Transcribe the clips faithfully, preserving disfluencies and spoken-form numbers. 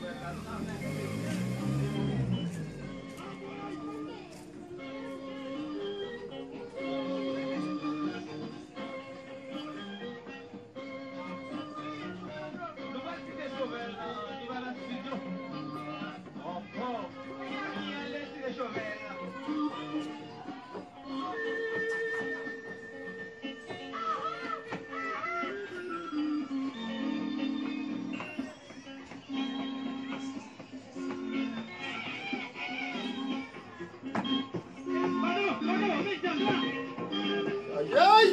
Nou pral kite Chomèl, ah, li pa nan estidyo. Oh, oh. Kounye a, kounye a, lè tire Chomèl. Ayayay!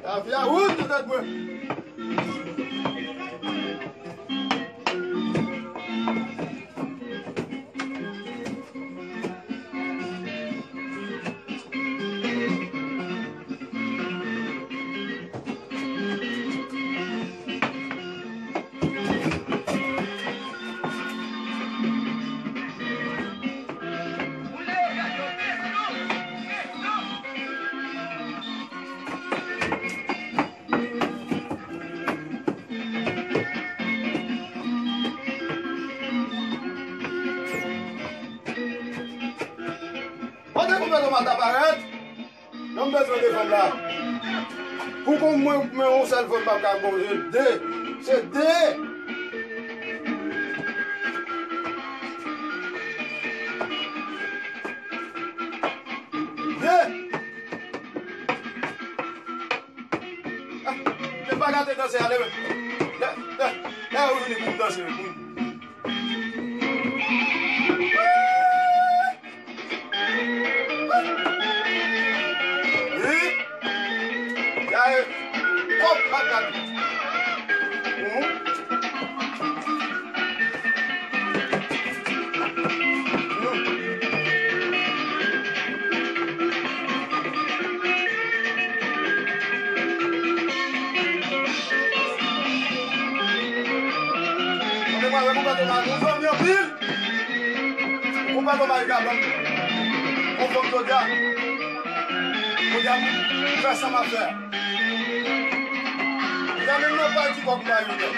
Tafya wout nan tèt mwen. Kote koupe nou mata parèt? Non, m bezwen de fanm la. Pou kon mwen, mwen yon sèl fanm pa ka bon, se de. Se de. De. Ah, e pa gate danse a, leve. Lè, lè, lè ou vini pou m danse, pou m. Wi. Gade. Hop, pa gade. Mhm. Mwen pa wè konpòtman nou zanmi anpil. Konpòtman e ka ban m konfòm jodi a. Jodi a, m fè sa m ap fè. Jodi a, menm nan pati kòk m pa rive.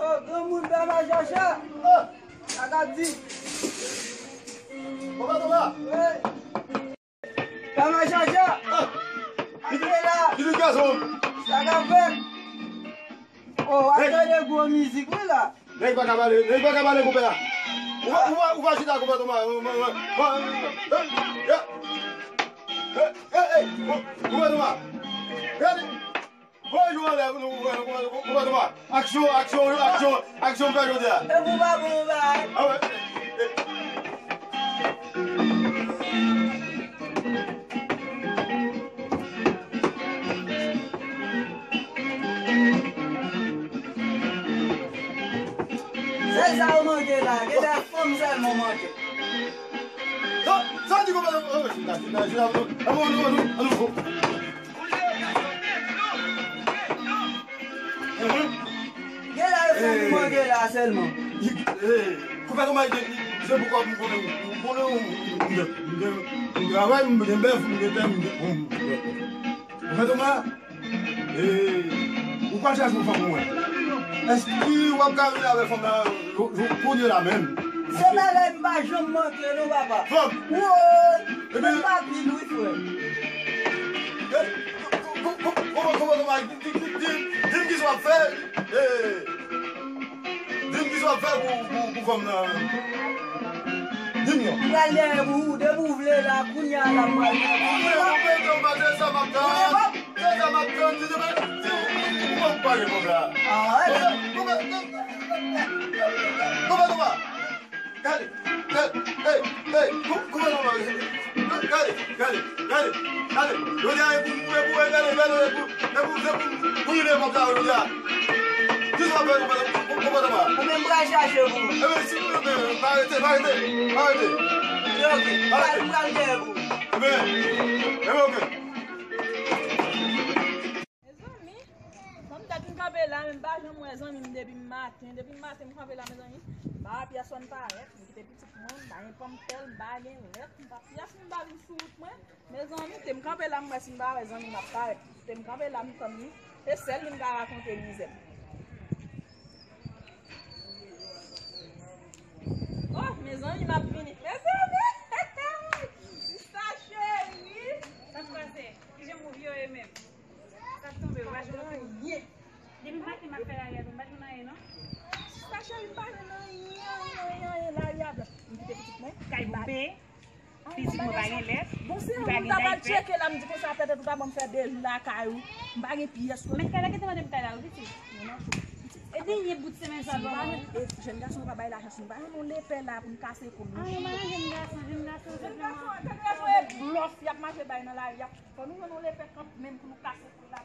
Oh, granmoun, Pè Machacha. Oh, sa k ap di? Papa Toma. Wi. Pè Machacha. Ah. Antre la. Ki di gason? Sa k ap fèt? Oh, w ap tande gwo mizik, wi, la. Nèg pa ka pale, nèg pa ka pale, konpè a. Ou pa, ou pa, ou pa chita, konpè Toma. Konpè Toma. Gade. Voye jou anlè, konpè Toma. Aksyon, aksyon, aksyon, aksyon, fè jodi a. E pou pa bon bagay. Ah ouais. Sèl sa ou manke la, gen de fanm sèlman ou manke. Sa, sa di konpè, oh, chita, chita, chita, anou, anou, anou, anou, anou. Gen la e fanm ou manke la sèlman. Konpè Toma, se poukòm m konnen, m konnen, m travay, m gen bèf, m gen tè, m gen, konpè Toma. Ee, ou pral chache yon fanm ou wè. Èske w ap ka vin avè fanm nan kounye la menm? Se bagay m pa janm manke non, papa. Fanm? Woy! Fanm pa pil wi, frè. Kòman, kòman, kòman, di m kisa w ap fè? Ee. Di m kisa w ap fè pou, pou, pou fanm nan. Di m non. M pral dèyè pou ou, depi w vle la, kounye a la m pral dèyè pou ou. Ou vle, ou vle, ou vle, se sa m ap tann. Se sa m ap tann, se sa m ap tann. Ou pa gen pwoblèm. Ah, ouais. Konpè, konpè, konpè, konpè. Gade, gade, hey, hey, kou-, konpè, konpè. Gade, gade, gade, gade. Jodi a, e pou, e pou, gade, gade, e pou, e pou, e pou, pou li leve konsa, jodi a. Ou menm pral chache pou ou. Ebyen, si nou, ebyen, pa rete, pa rete, pa rete. Ebyen, oke. Pa rete. M pral dèyè pou ou. Ebyen, ebyen, oke. Mezanmi, fanm dat m kanpe la, men m pa janm wè zanmi m depi maten. Depi maten m kanpe la, mezanmi. M pa wè pyès moun parèt. M kite pitit mwen, m pa gen panm pèl, m pa gen lèt, m pa pyès moun pa vin sou wout mwen. Mezanmi, te m kanpe la, m wè si m pa wè zanmi m ap parèt. Te m kanpe la, m tann li. Se sèl li m ka rakonte mizè m. Oh, mezanmi, m ap vini. Mezanmi! Sista cheri! Sa k pase? Kijan pou vye w ye menm? Sa k tonbe? Ou pa jwenn anyen? Depi maten m ap fè lari a, m pa jwenn anyen, non. Sista cheri, m pa jwenn anyen, anyen, anyen, anyen. Lari a blan. M kite pitit mwen. Kay boupe. Pitit mwen pa gen lèt. Bon, se yon moun ta pral tcheke la, m di konsa, petèt ou ta ban m fè de jou lakay ou. M pa gen pyès kote. Men kay la, kite mande m kay la, wi, pitit. E dènye bout semèn sa, ban mwen. E jèn gason yo pa bay lachans, nou pa jwenn yon lepè la pou n kase kou nou. Ah, nou pa jwenn gason, jèn gason, jèn gason, te dwe voye blòf, y ap mache bay nan lari a. Fò nou jwenn yon lepè kanmenm pou nou kase kou la.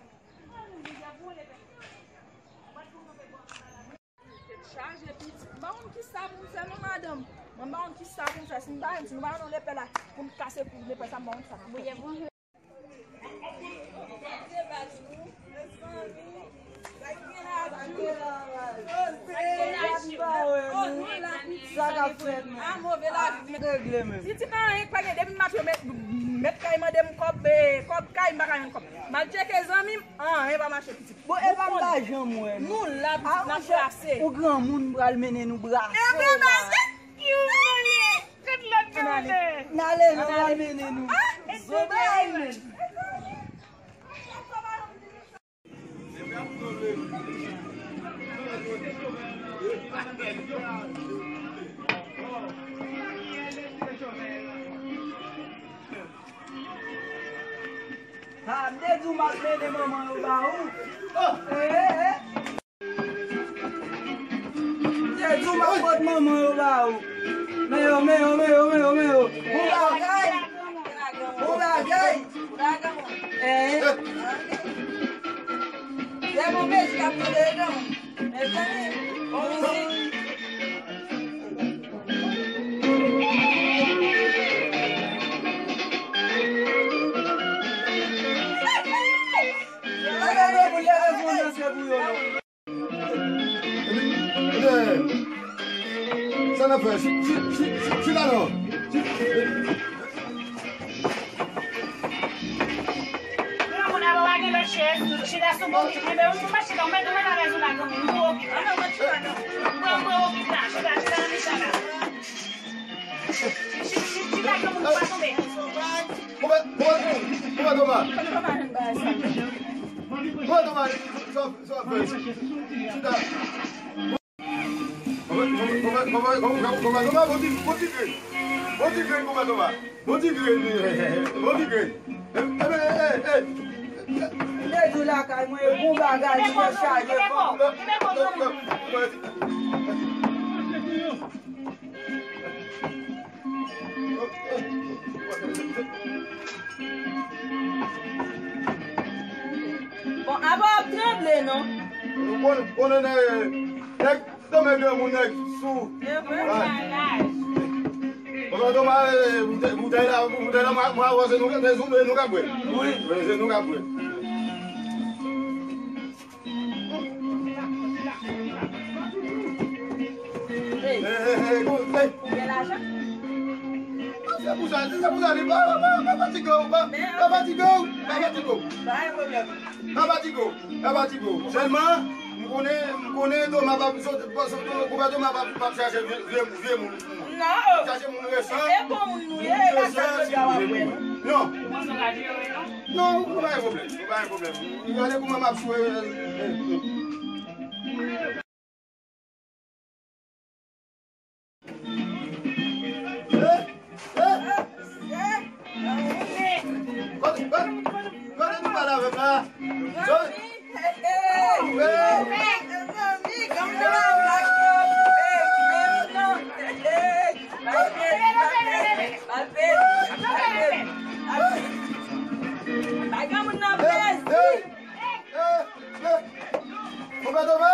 Tèt chaje, pitit. M pa konn kisa pou m fè non, madanm. Mwen pa konn kisa pou m fè. Si m pa, si nou pa nan lepè la, pou m kase kou lepè sa, m pa konn kisa pou m fè. Sa k ap fèt, men? Regle, men. Pitit anyen k pa gen, depi m ap yo met, met kay mande m kòb, eh, kòb kay, m pa ka jwenn kòb. M al tcheke zanmi m, anyen pa mache, pitit. Bon, e pa m pa janm wè nou. Nou la, pitit, n ap brase. Ou granmoun, m pral mennen nou brase la. E pa brase, ki ou mennen? Kot lòt nou mennen? N ale, n ale, nou pral mennen nou. Zonbay, men. Ha, m te di w m ap mennen manman yo ba ou. Oh, eh, eh, eh. M te di w m ap pot manman yo ba ou. Men yo, men yo, men yo, men yo, men yo. Bon bagay. Bon bagay. Eh. Se bon mezi k ap tande yo, mezanmi. Bon mizik. Sa n ap fè? Chi-, chi-, chi-, chi-, chita non. Granmoun, apa w pa gen lòt chèz? Chita sou bò. Enben, ou pa chita, ou mèt, ou mèt alèz ou la, granmoun. Ou okip la. Ou okip la. Chita, chita nan mitan la. Chi-, chi-, chita, granmoun, ou pa tonbe. Koupe, koupe, koupe Toma. Koupe Toma, sa, sa fè. Chita. Koupe, koupe, koupe, koupe, koupe Toma, bon ti, bon ti grenn. Bon ti grenn, koupe Toma. Bon ti grenn, bon ti grenn. E, e, e, e, e. M te di w lakay mwen, e bon bagay, li te chaje fò. Bon, apa w ap tranble, non? Ou konn, konnen nèg, nèg, tanmen granmoun nèg sou. E vre. Ay. Bon, bon, bon, eh, boutèy, boutèy la, boutèy la, mwen, mwen, se nou, se nou, se nou k ap bwè. Wi. Wi, se nou k ap bwè. Hey. Hey, hey, hey, hey. Ou gen lajan? Se pou sa, se pou sa, li pa, pa, pa fatige w, pa, pa fatige w, pa fatige w. Pa gen pwoblèm. Pa fatige w, pa fatige w. Sèlman, m konnen, m konnen Toma p ap sot, p ap sot, Toma p ap, p ap chache vye, vye, vye moun. Non. Chache moun resan. E bon moun nou ye, e la sa jodi a w ap wè. Non. Non, nou pa gen pwoblèm, nou pa gen pwoblèm. Gade kouman m ap swe. Eh, eh, eh. Kote, kote, kote nou pale avèk la? Hey, hey. Hey. Hey. Bay granmoun nan plezi. Hey, hey, hey. Konpè Toma?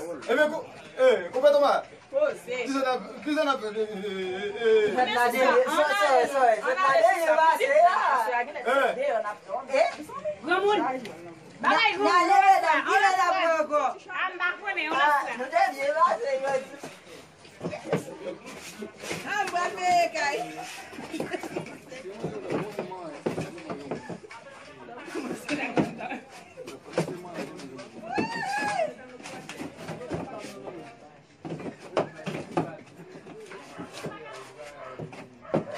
Ebyen, kou-, eh, Konpè Toma. Poze. Kisa n ap, kisa n ap fè? Eh, eh, eh, eh. Fèt la deye, sòy, sòy, sòy. Fèt la deye pase la. Eh. Eh. Granmoun. Bagay granmoun. N ale, medam, kilè n ap pran ankò? Ah, m pa konnen, yon lòt fwa. Nou te byen pase jodi. Ah, m pral peye kay.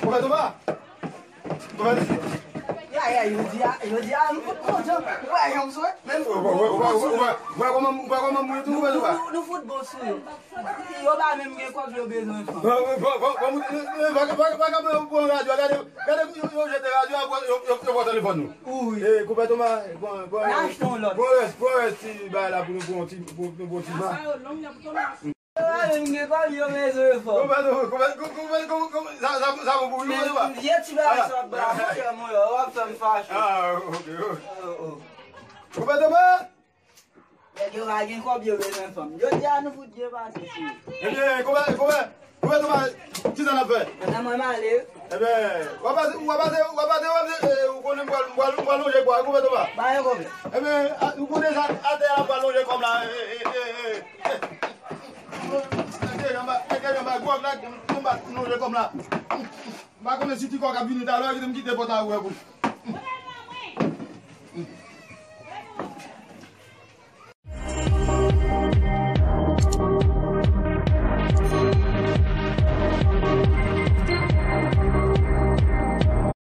Konpè Toma! Konpè Toma! Ya, ya, yo di a, yo di a, nou fout kontan. Ou wè jan m swe? Menm fout bon, bon sou yo. Ou wè kòman, ou wè kòman m ye tou, Konpè Toma? Nou, nou, nou fout bon sou yo. Yo pa menm gen kòb, yo bezwen fanm. Bon, bon, bon, bon, bon, eh, eh, vagabon, vagabon, yo pran radyo, gade, gade, yo, yo jete radyo, yo, yo, yo, yo pran telefòn nou. Wi. Eh, Konpè Toma, bon, bon, n achte yon lòt. Bon rès, bon rès ti bagay la pou nou pran ti, pou nou pran ti ma. Yo pa menm gen kòb, yo bezwen fanm. Konpè Toma, konpè, konpè, konpè, konpè, sa, sa, sa bon pou ou, Konpè Toma? Men vye ti bagay sa w ap ba, monchè, mwen, w ap fè m fache. Ah, ok, ok. Oh, oh. Konpè Toma! Nèg yo pa gen kòb, yo bezwen fanm. Jodi a nou fout byen pase sou yo. Ebyen, konpè, konpè, konpè Toma, Kisa n ap fè? Nan mwen m ale. Ebyen, w ap pase, w ap pase, w ap pase, w ap pase, eh, ou konnen m pral, m pral, m pral lonje kwa, ou konprann pa? Pa gen pwoblèm. Ebyen, a, ou konnen sa, atè a m pral lonje kò m la, eh, eh, eh, eh, eh. Mete janm ba, mete janm ba gwòg la, m bat, m lonje kò m la. M pa konnen si ti kòk ap vini talè, kite m kite pòt la ouvè pou li.